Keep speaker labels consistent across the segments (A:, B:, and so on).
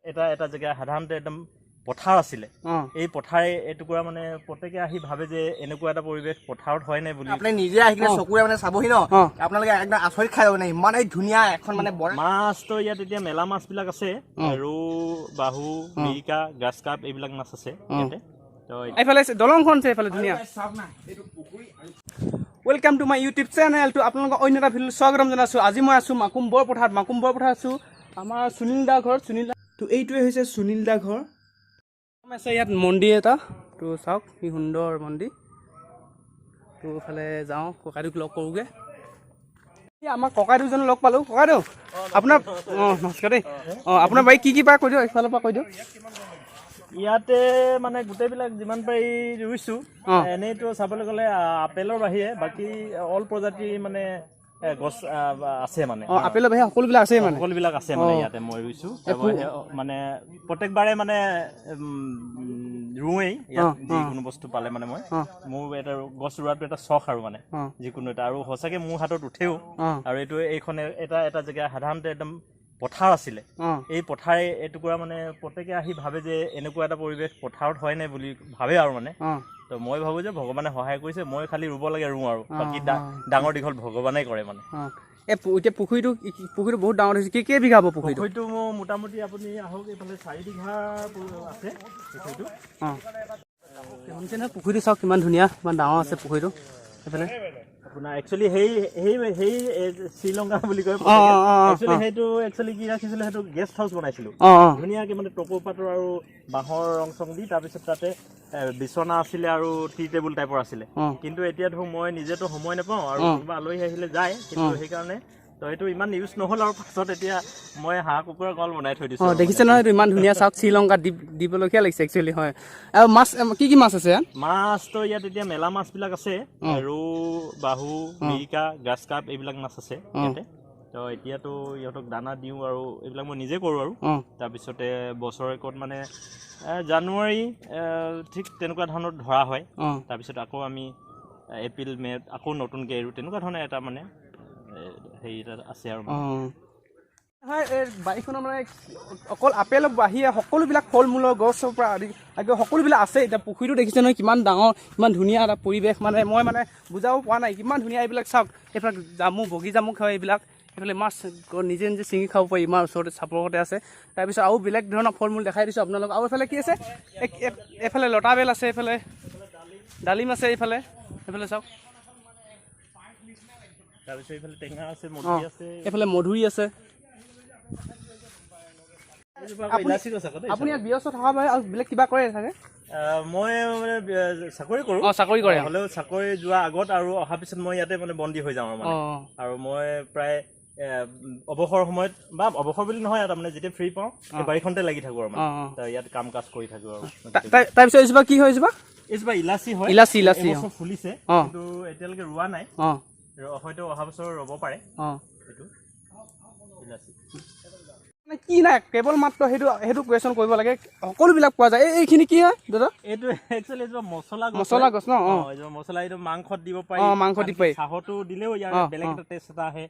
A: এটা এটা জেগা সাধাৰণতে একদম পথাৰ আছিলে। এই পথাৰে এটুকুৰা মানে প্ৰত্যেকে আহি ভাবে যে এনেকুৱা এটা পৰিৱেশ পথাৰত হয় নে বুলি।
B: আপুনি নিজে আহি কিনে চকুৰে মানে চাবহি ন, আপোনালোকে একদম আচৰিত খাই যাব। মানে ইমানেই ধুনীয়া এখন মানে বৰ
A: মাছটো ইয়াত এতিয়া মেলা মাছবিলাক আছে, ৰৌ, বাহু, মিৰিকা, গ্ৰাছ কাপ এইবিলাক মাছ আছে ইয়াতে। তো
C: এইফালে আছে, দলংখন আছে এইফালে ধুনীয়া। Welcome to my YouTube channel. তো আপোনালোকক অন্য এটা ভিডিঅ' স্বাগতম জনাইছোঁ। আজি মই আছোঁ মাকুম বৰপথাৰত। মাকুম বৰপথাৰত আছোঁ আমাৰ সুনীল দা ঘৰত। সুনীল দা,
D: তো এইটোৱে হৈছে সুনীল দা ঘৰ।
C: আছে ইয়াত মন্দিৰ এটা। তো চাওক কি সুন্দৰ মন্দিৰ। তো এইফালে যাওঁ, ককাইদেউক লগ কৰোঁগৈ। এই আমাৰ ককাইদেউজন লগ পালোঁ। ককাইদেউ, আপোনাৰ, অঁ, নমস্কাৰ দেই। অঁ, আপোনাৰ বাৰীত কি কি পায় কৈ দিয়ক, এইফালৰ পৰা কৈ দিয়ক।
A: ইয়াতে মানে গোটেইবিলাক যিমান পাৰি ৰুইছোঁ। এনেইতো চাবলৈ গ'লে আপেলৰ বাহিৰে বাকী অল প্ৰজাতিৰ মানে গছ আছে মানে।
C: অঁ, আপেলৰ বাহিৰে সকলোবিলাক আছে মানে।
A: সকলোবিলাক আছে মানে ইয়াতে মই ৰুইছোঁ। তাৰপৰা সেই মানে প্ৰত্যেকবাৰে মানে ৰুৱেই ইয়াত যিকোনো বস্তু পালে মানে মই মোৰ এটা গছ ৰোৱাটো এটা চখ আৰু মানে যিকোনো এটা আৰু সঁচাকে মোৰ হাতত উঠেও। আৰু এইটো এইখন এটা এটা জেগা সাধাৰণতে একদম পথাৰ আছিলে। এই পথাৰে এটুকুৰা মানে প্ৰত্যেকে আহি ভাবে যে এনেকুৱা এটা পৰিৱেশ পথাৰত হয় নে বুলি ভাবে আৰু মানে। তো মই ভাবোঁ যে ভগৱানে সহায় কৰিছে, মই খালি ৰুব লাগে, ৰুওঁ আৰু বাকী ডাঙৰ দীঘল ভগৱানে কৰে মানে।
C: অঁ, এই এতিয়া পুখুৰীটো পুখুৰীটো বহুত ডাঙৰ হৈছে। কি কেইবিঘা হ'ব পুখুৰীটো?
A: পুখুৰীটো মোৰ মোটামুটি, আপুনি আহক এইফালে, 4 বিঘা আছে পুখুৰীটো।
C: অঁ, শুনিছে নহয়, পুখুৰীটো চাওক কিমান ধুনীয়া, কিমান ডাঙৰ আছে পুখুৰীটো এইফালে।
A: আপোনাৰ একচুৱেলি সেই সেই সেই এই শ্ৰীলংকা বুলি কয়।
C: অঁ, অঁ, অঁ,
A: একচুৱেলি সেইটো একচুৱেলি কি ৰাখিছিলোঁ, সেইটো গেষ্ট হাউচ বনাইছিলোঁ।
C: অঁ অঁ
A: ধুনীয়াকৈ মানে টকৌ পাতৰ আৰু বাঁহৰ ৰং চং দি, তাৰপিছত তাতে বিচনা আছিলে আৰু টি টেবুল টাইপৰ আছিলে। কিন্তু এতিয়া ধৰক মই নিজেতো সময় নাপাওঁ আৰু কোনোবা আলহী আহিলে যায়, কিন্তু সেইকাৰণে তো সেইটো ইমান ইউজ নহ'ল আৰু পাছত এতিয়া মই হাঁহ কুকুৰা গঁৰাল বনাই থৈ দিছোঁ।
C: অঁ, দেখিছে নহয়, এইটো ইমান ধুনীয়া, চাওক, শ্ৰীলংকাত দিবলগীয়া লাগিছে একচুৱেলি। হয়, আৰু মাছ কি কি মাছ আছে ইয়াত?
A: মাছটো ইয়াত এতিয়া মেলা মাছবিলাক আছে, ৰৌ, বাহু, মিৰিকা, গ্ৰাছ কাপ এইবিলাক মাছ আছে ইয়াতে। তো এতিয়াতো ইহঁতক দানা দিওঁ আৰু এইবিলাক মই নিজে কৰোঁ আৰু তাৰপিছতে বছৰেকত মানে জানুৱাৰী ঠিক তেনেকুৱা ধৰণৰ ধৰা হয়। তাৰপিছত আকৌ আমি এপ্ৰিল মে'ত আকৌ নতুনকৈ এৰোঁ। তেনেকুৱা ধৰণে এটা মানে হেৰি এটা আছে আৰু মানে।
C: অঁ হয়, এই বাৰীখনৰ মানে অকল আপেলৰ বাহিৰে সকলোবিলাক ফল মূলৰ গছৰ পৰা আদি আদি সকলোবিলাক আছে। এতিয়া পুখুৰীটো দেখিছে নহয়, কিমান ডাঙৰ, কিমান ধুনীয়া এটা পৰিৱেশ। মানে মই মানে বুজাব পৰা নাই কিমান ধুনীয়া। এইবিলাক চাওক, এইবিলাক জামু, বগী জামুক হয় এইবিলাক। এইফালে মাছ নিজে নিজে ছিঙি খাব পাৰি, ইমান ওচৰতে চাপৰতে আছে। তাৰপিছত আৰু বেলেগ ধৰণৰ ফল মূল দেখাই দিছোঁ আপোনালোকক। আৰু এইফালে কি আছে? এইফালে লতা বেল আছে, এইফালে ডালিম আছে, এইফালে এইফালে চাওক।
A: তাৰপিছত এইফালে টেঙা আছে, মধুৰি আছে।
C: এইফালে মধুৰি আছে।
A: এইজোপা আকৌ ইলাচি গছ আকৌ দেই।
C: আপুনি ইয়াত ব্যস্ত থকা বাবে আৰু বেলেগ কিবা কৰে চাগে?
A: মই মানে চাকৰি কৰোঁ।
C: অঁ, চাকৰি কৰে।
A: হ'লেও চাকৰি যোৱা আগত আৰু অহাৰ পিছত মই ইয়াতে মানে বন্দী হৈ যাওঁ আৰু মানে আৰু মই প্ৰায় অৱসৰ সময়ত বা অৱসৰ বুলি নহয়, তাৰমানে যেতিয়া ফ্ৰী পাওঁ এই বাৰীখনতে লাগি থাকোঁ আৰু মানে তো ইয়াত কাম কাজ কৰি থাকোঁ আৰু।
C: তাৰপিছত এইজোপা কি হয় এইজোপা?
A: এইজোপা ইলাচি হয়।
C: ইলাচি, ইলাচি।
A: এইবছৰ ফুলিছে, কিন্তু এতিয়ালৈকে ৰোৱা নাই। হয়তো অহা বছৰ ৰ'ব পাৰে। সেইটো ইলাচি।
C: মানে কি নাই, কেৱল মাত্ৰ সেইটো সেইটো কুৱেশ্যন কৰিব লাগে, সকলোবিলাক পোৱা যায়। এইখিনি কি হয় দাদা?
A: এইটো একচুৱেলি এজোপা মছলা গছ
C: মছলা
A: হয়।
C: গছ ন? অঁ।
A: অঁ, এজোপা মছলা, এইটো মাংসত দিব পাৰি।
C: অঁ, মাংসত দিব
A: আনকি
C: পাৰি।
A: চাহতো দিলেও ইয়াৰ বেলেগ এটা টেষ্ট এটা আহে।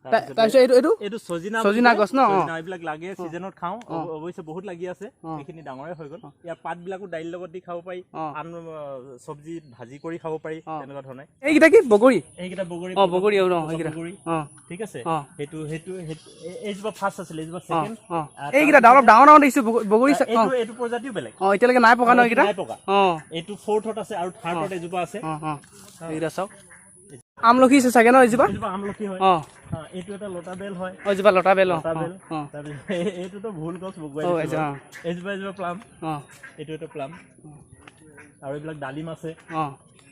C: তাৰপিছত এইটো এইটো
A: এইটো চজিনা।
C: চজিনা গছ ন? অঁ।
A: চজিনা এইবিলাক লাগে, চিজনত খাওঁ। অৱশ্যে বহুত লাগি আছে, এইখিনি ডাঙৰে হৈ গ'ল। ইয়াৰ পাতবিলাকো দাইলৰ লগত দি খাব পাৰি, আন চব্জি ভাজি কৰি খাব পাৰি, তেনেকুৱা ধৰণে।
C: এইকেইটা কি বগৰী?
A: এইকেইটা বগৰী।
C: অঁ, বগৰী। অঁ,
A: পচা
C: সেইকেইটা।
A: বগৰী। ঠিক আছে। সেইটো সেইটো এইজোপা ফাৰ্ষ্ট আছিলে, এইজোপা ছেকেণ্ড।
C: অঁ, এইকেইটা অলপ ডাঙৰ ডাঙৰ দেখিছোঁ বগৰী।
A: এইটো এইটো প্ৰজাতিও বেলেগ।
C: অঁ, এতিয়ালৈকে নাই পকা ন এইকেইটা?
A: নাই পকা। এইটো ফ'ৰ্থত আছে আৰু থাৰ্ডত এজোপা আছে।
C: অঁ অঁ এইকেইটা চাওক, আমলখি আছে চাগে ন এইজোপা?
A: এইজোপা আমলখি হয়। এইটো এটা লতা বেল হয়।
C: অঁ, এইজোপা লতা বেল।
A: লতা বেল। তাৰপিছত এইটোতো ভুল গছ বগুৱাই দিছোঁ
C: এইটো,
A: বাৰু। এইজোপা এজোপা প্লাম। এইটো এটা প্লাম আৰু এইবিলাক ডালিম আছে।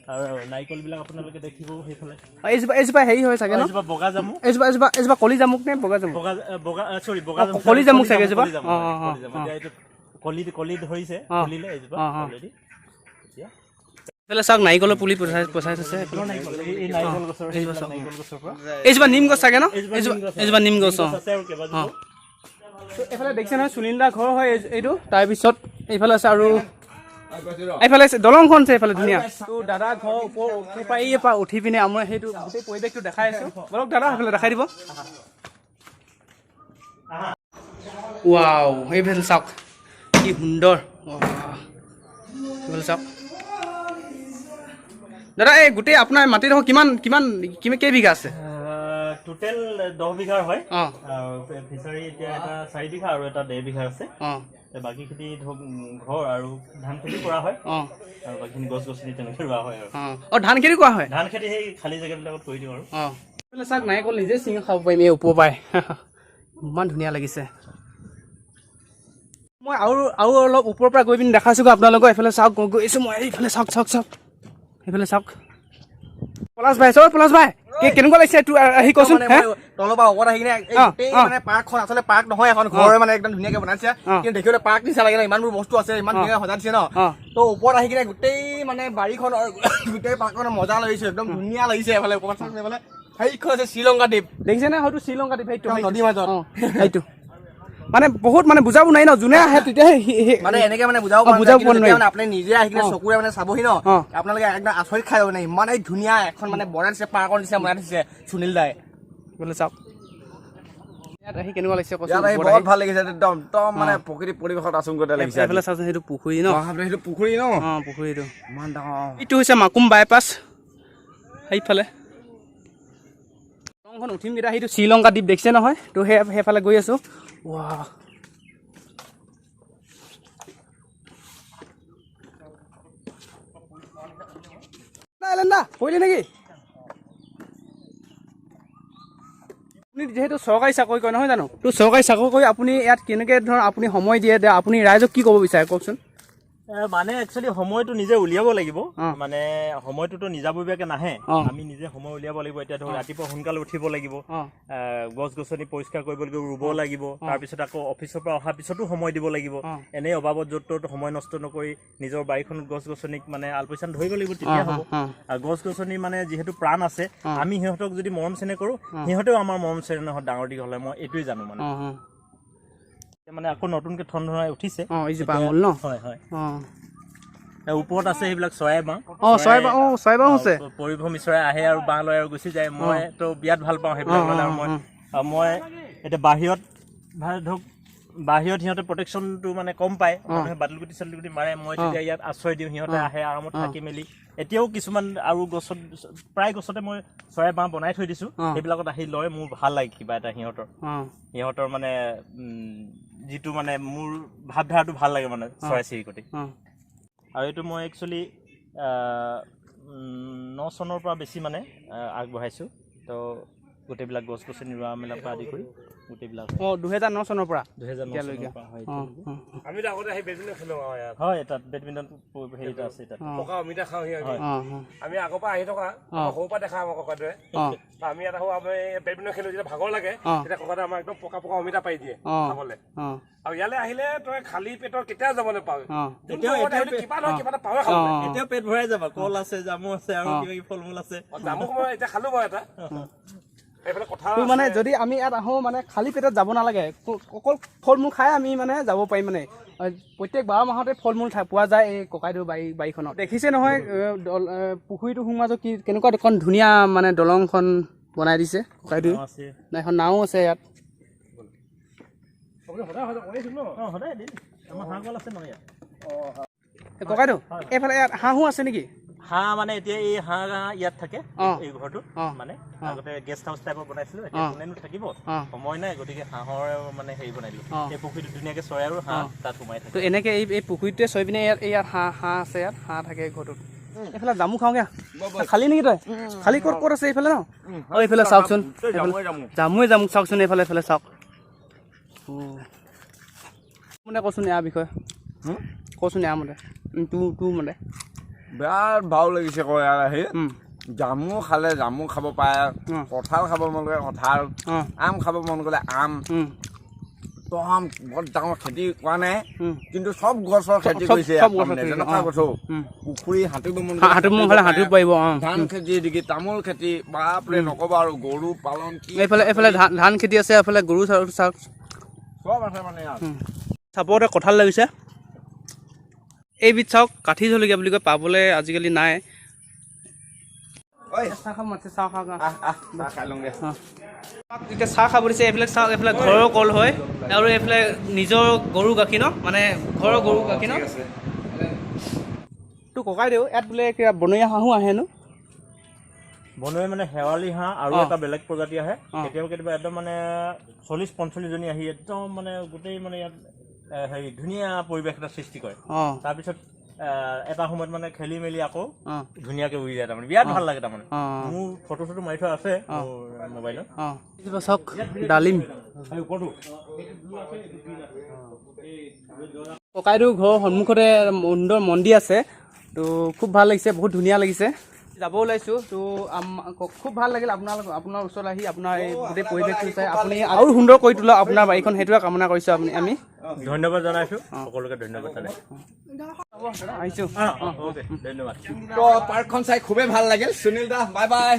A: আৰু নাৰিকল বিলাক আপোনালোকে দেখিব সেইফালে।
C: অঁ, এইজোপা এইজোপা হেৰি হয় চাগে ন?
A: এইজোপা বগা জামু।
C: এইজোপা এইজোপা এইজোপা কলি জামুক নে বগা জামুক?
A: বগা বগা, চৰি, বগা জামু।
C: কলি জামুক চাগে এজোপা?
A: কলি জামু
C: অঁ,
A: হয়,
C: অঁ,
A: কলি জামু। এতিয়া এইটো কলি কলি ধৰিছে, ফুলিলে এইজোপা অলৰেডি এতিয়া।
C: এইফালে চাওক, নাৰিকলৰ পুলি পচাই পচাই থৈছে এইফালে।
A: নাৰিকল, এই নাৰিকল গছৰ, সেইবিলাক নাৰিকল গছৰ পৰা।
C: এইজোপা নিম গছ চাগে ন?
A: এইজোপা
C: এইজোপা
A: নিম গছ হয়।
C: এইজোপা নিম গছ।
A: নিম গছ আছে আৰু কেইবাজোপাও।
C: তো এইফালে দেখিছে নহয়, সুনীল দা ঘৰ হয় এইটো। তাৰপিছত এইফালে আছে আৰু এইফালে আছে, দলংখন আছে এইফালে ধুনীয়া। তো দাদা ঘৰ ওপৰ ওপৰ পৰা এই পৰা উঠি পিনে আমাৰ সেইটো গোটেই পৰিৱেশটো দেখাই আছোঁ। বলক দাদা, সেইফালে দেখাই দিব। ৱাও, এইফালে চাওক কি সুন্দৰ। এইফালে চাওক দাদা, এই গোটেই আপোনাৰ মাটিডোখৰ কিমান কিমান কিমান কেইবিঘা আছে?
A: টোটেল 10 বিঘাৰ হয়।
C: অঁ।
A: ফিচাৰী এতিয়া এটা 4 বিঘা আৰু এটা 1.5 বিঘাৰ আছে। বাকীখিনি ধৰক ঘৰ আৰু ধান খেতি কৰা হয়। আৰু বাকীখিনি গছ গছনি তেনেকৈ ৰোৱা হয় আৰু।
C: অঁ অঁ ধান খেতি কৰা হয়?
A: ধান খেতি সেই খালী জেগাবিলাকত কৰি দিওঁ আৰু।
C: অঁ, এইফালে চাওক, নাৰিকল নিজে ছিঙি খাব পাৰিম এই ওপৰ পৰাই, ইমান ধুনীয়া লাগিছে। মই আৰু আৰু অলপ ওপৰৰ পৰা গৈ পিনি দেখাইছোগৈ আপোনালোকক। এইফালে চাওক, গৈছোঁ মই। এইফালে চাওক, চাওক, চাওক, এইফালে চাওক। পলাশ ভাই, চাওক পলাশ ভাই, কেনেকুৱা লাগিছে এইটো আহি কচোন।
B: মানে
C: হে
B: মই তলৰ পৰা ওপৰত আহি কিনে এই গোটেই মানে পাৰ্কখন আচলতে পাৰ্ক নহয়, এখন ঘৰ মানে একদম ধুনীয়াকে বনাইছে। কিন্তু দেখিবলৈ পাৰ্ক নিচিনা লাগে ন, ইমানবোৰ বস্তু আছে, ইমান ধুনীয়াকে সজাই দিছে ন। তো ওপৰত আহি কিনে গোটেই মানে বাৰীখন আৰু গোটেই পাৰ্কখনৰ মজা লাগিছে, একদম ধুনীয়া লাগিছে। এফালে ওপৰত চাওক, এইফালে সেইখন আছে শ্ৰীলংকা দ্বীপ।
C: দেখিছেনে? হয়তো শ্ৰীলংকা দ্বীপ সেইটো।
B: একদম নদীৰ মাজত।
C: অঁ, সেইটো মানে বহুত মানে বুজাব নোৱাৰি ন, যোনে আহে তেতিয়াহে
B: মানে এনেকে মানে বুজাব
C: বুজাব
B: পৰা নাযায়, কিন্তু
C: নোৱাৰি।
B: যেতিয়া মানে আপুনি নিজে আহি কিনে চকুৰে মানে চাবহি ন, আপোনালোকে একদম আচৰিত খাই যাব। মানে ইমানেই ধুনীয়া এখন মানে বনাই দিছে, পাৰ্কৰ নিচিনা বনাই দিছে সুনীল দাই।
C: বোলে চাওক, ইয়াত আহি কেনেকুৱা লাগিছে কচোন?
E: ইয়াত আহি
C: ওপৰত
E: বহুত
C: আহি।
E: ভাল লাগিছে, একদম একদম মানে প্ৰকৃতিৰ পৰিৱেশত আছোং গতে লাগিছে।
C: এইফালে চাওকচোন, সেইটো পুখুৰী ন?
E: বাপৰে, সেইটো পুখুৰী ন?
C: অঁ, পুখুৰীটো।
E: ইমান ডাঙৰ।
C: এইটো হৈছে মাকুম বাইপাছ। সেইফালে দলংখন উঠিম কেইটা, সেইটো শ্ৰীলংকা দ্বীপ দেখিছে নহয়? তো সেইফালে গৈ আছোঁ। ৱাহ, এলেন্দা পৰিলি নেকি? আপুনি যিহেতু চৰকাৰী চাকৰি কৰে নহয় জানো? তো চৰকাৰী চাকৰি কৰি আপুনি ইয়াত কেনেকৈ ধৰক আপুনি সময় দিয়ে, আপুনি ৰাইজক কি ক'ব বিচাৰে কওকচোন।
A: মানে একচুৱেলি সময়টো নিজে উলিয়াব লাগিব। মানে সময়টোতো নিজাববীয়াকে নাহে। আমি নিজে সময় উলিয়াব লাগিব। এতিয়া ধৰক ৰাতিপুৱা সোনকালে উঠিব লাগিব, গছ গছনি পৰিষ্কাৰ কৰিব লাগিব, ৰুব লাগিব, তাৰপিছত আকৌ অফিচৰ পৰা অহাৰ পিছতো সময় দিব লাগিব। এনেই অবাবত য'ত ত'ত সময় নষ্ট নকৰি নিজৰ বাৰীখনত গছ গছনিক মানে আলপৈচান ধৰিব লাগিব, তেতিয়া হ'ব। আৰু গছ গছনি মানে যিহেতু প্ৰাণ আছে, আমি সিহঁতক যদি মৰম চেনেহ কৰোঁ, সিহঁতেও আমাৰ মৰম চেনেহত ডাঙৰ দীঘল হয়। মই এইটোৱে জানো মানে।
C: অঁ অঁ
A: এতিয়া মানে আকৌ নতুনকৈ ঠন ধৰাই উঠিছে।
C: অঁ, এইজোপা আঙুল ন?
A: হয়। এই ওপৰত আছে সেইবিলাক চৰাই বাঁহ।
C: অঁ, চৰাই বাঁহ, অঁ, চৰাই বাঁহ আছে।
A: পৰিভ্ৰমী চৰাই আহে আৰু বাঁহ লয় আৰু গুচি যায়। মই তো বিৰাট ভাল পাওঁ সেইবিলাক ল'লে। আৰু মই এতিয়া বাহিৰত ধৰক বাহিৰত সিহঁতে প্ৰটেকশ্যনটো মানে কম পায়, মানুহে বাদুলগুটি চাদুলগুটি মাৰে। মই তেতিয়া ইয়াত আশ্ৰয় দিওঁ, সিহঁতে আহে আৰামত থাকি মেলি। এতিয়াও কিছুমান আৰু গছত, প্ৰায় গছতে মই চৰাই বাঁহ বনাই থৈ দিছোঁ। সেইবিলাকত আহি লয়। মোৰ ভাল লাগে কিবা এটা সিহঁতৰ সিহঁতৰ মানে যিটো মানে মোৰ ভাৱধাৰাটো ভাল লাগে মানে চৰাই চিৰিকটি। আৰু এইটো মই একচুৱেলি 9 চনৰ পৰা বেছি মানে আগবঢ়াইছোঁ। তো গোটেইবিলাক গছ গছনি ৰোৱা মেলাৰ পৰা আদি কৰি গোটেইবিলাক।
C: অঁ, 2009 চনৰ পৰা?
A: 2009
C: এতিয়ালৈকে।
A: চনৰ পৰা হয়।
C: অঁ অঁ
F: আমিতো আগতে আহি বেডমিণ্টন খেলো আৰু ইয়াত।
A: হয়, তাত বেডমিণ্টন হেৰি এটা আছে তাত।
F: পকা অমিতা খাওঁহি আমি।
C: অঁ অঁ
F: আমি আগৰ পৰা আহি থকা, সৰুৰ পৰা দেখা আমাৰ ককাদেৱে। আমি ইয়াত আহো, আমি বেডমিণ্টন খেলো, যেতিয়া ভাগৰ লাগে তেতিয়া ককাদেৱে আমাক একদম পকা পকা অমিতা পাৰি দিয়ে খাবলৈ। আৰু ইয়ালৈ আহিলে তই খালী পেটৰ কেতিয়াও যাব নাপাৱ। যোনটো সময়ত আহিলে কিবা নহয় কিবা এটা পাৱে খাবলৈ।
A: এতিয়াও পেট ভৰাই যাবা, কল আছে, জামু আছে আৰু কিবা কিবি ফল মূল আছে।
F: জামুক মই এতিয়া খালো বাৰু এটা। এইফালে কঁঠাল
C: তো মানে
F: আছে।
C: যদি আমি ইয়াত আহোঁ মানে খালী পেটত যাব নালাগে, অকল ফল মূল খাই আমি মানে যাব পাৰিম। মানে প্ৰত্যেক 12 মাহতে ফল মূল পোৱা যায় এই ককাইদেউ বাৰীখনত। দেখিছে নহয়, পুখুৰীটো সোমাজত কি কেনেকুৱা এখন ধুনীয়া মানে দলংখন বনাই দিছে ককাইদেউ।
A: নাও আছে।
C: নাই, এখন নাও আছে ইয়াত।
A: অঁ, সদায় দিম, আমাৰ হাঁহ কল আছে নহয় ইয়াত।
C: এই ককাইদেউ, এইফালে ইয়াত হাঁহো আছে নেকি?
A: হাঁহ মানে এতিয়া এই হাঁহ ইয়াত থাকে, এই ঘৰটোত। মানে আগতে গেষ্ট হাউচ টাইপৰ বনাইছিলো, এতিয়া কোনেনো থাকিব, সময় নাই, গতিকে হাঁহৰ মানে হেৰি বনাই দিলো। এই পুখুৰীটো ধুনীয়াকে চৰাই আৰু হাঁহ তাত সোমাই থাকে।
C: তো এনেকে এই পুখুৰীটোৱে চৈ পিনে ইয়াত এই ইয়াত হাঁহ হাঁহ আছে, ইয়াত হাঁহ থাকে এই ঘৰটোত। এইফালে জামু খাওঁগে। খালি নেকি তই? খালি ক'ত ক'ত আছে এইফালে ন? অঁ, এইফালে চাওকচোন, জামুৱে জামু চাওকচোন এইফালে, এইফালে চাওক। মানে কচোন ইয়াৰ বিষয়ে কচোন, ইয়াৰ মতে তোৰ মতে।
E: বিৰাট ভাল লাগিছে আকৌ ইয়াত আহি। জামু খালে জামু খাব পাৰে, কঁঠাল খাব মন গ'লে কঁঠাল, আম খাব মন গ'লে আম। একদম বৰ ডাঙৰ খেতি কৰা নাই, কিন্তু চব গছৰ খেতি কৰিছে
C: চব
E: ইয়াত
C: গছৰ
E: তাৰমানে,
C: খেতি,
E: যেনেকুৱা গছো। পুখুৰী সাঁতুৰিব মন গ'লে
C: সাঁতুৰিব মন গ'লে সাঁতুৰিব পাৰিব, অঁ।
E: ধান খেতি দেখি তামোল খেতি, বাপৰে নক'বা আৰু গৰু পালন কি
C: এইফালে এইফালে ধান খেতি আছে, এইফালে গৰু চাওক।
E: চব আছে মানে ইয়াত।
C: চাপৰতে কঁঠাল লাগিছে। এইবিধ চাওক, কাঠি জলকীয়া বুলি কয়, পাবলৈ আজিকালি নাই।
E: ঐ
C: চাহ খাব মাতিছে, চাহ খাওঁ।
E: আহ আহ, চাহ খাই লওঁগে।
C: এতিয়া চাহ খাব দিছে। এইবিলাক চাওক, এইফালে ঘৰৰ কল হয় আৰু এইফালে নিজৰ গৰু গাখীৰ ন, মানে ঘৰৰ গৰু গাখীৰ ন। তো ককাইদেউ, ইয়াত বোলে কিবা বনৰীয়া হাঁহো আহে নো?
A: বনৰীয়া মানে শেৱালি হাঁহ আৰু এটা বেলেগ প্ৰজাতি আহে। কেতিয়াবা কেতিয়াবা একদম মানে 40-45জনী আহি একদম মানে গোটেই মানে ইয়াত হেৰি ধুনীয়া পৰিৱেশ এটা সৃষ্টি কৰে। তাৰপিছত এটা সময়ত মানে খেলি মেলি আকৌ ধুনীয়াকে উৰি যায়, তাৰমানে বিৰাট ভাল লাগে। তাৰমানে মোৰ ফটো চটো মাৰি থোৱা আছে মোৰ মোবাইলত।
C: চাওক ডালিম। ককাইদেউ ঘৰৰ সন্মুখতে সুন্দৰ মন্দিৰ আছে, তো খুব ভাল লাগিছে, বহুত ধুনীয়া লাগিছে। যাব ওলাইছোঁ। তো খুব ভাল লাগিল আপোনালোক আপোনাৰ ওচৰত আহি, আপোনাৰ এই গোটেই পৰিৱেশটো চাই। আপুনি আৰু সুন্দৰ কৰি তোলক আপোনাৰ বাৰীখন, সেইটোৱে কামনা কৰিছোঁ আপুনি আমি।
A: ধন্যবাদ জনাইছোঁ সকলোকে, ধন্যবাদ জনাইছোঁ।
C: আহিছোঁ।
A: অ'কে, ধন্যবাদ।
E: তো পাৰ্কখন চাই খুবেই ভাল লাগিল। সুনীল দা, বাই বাই।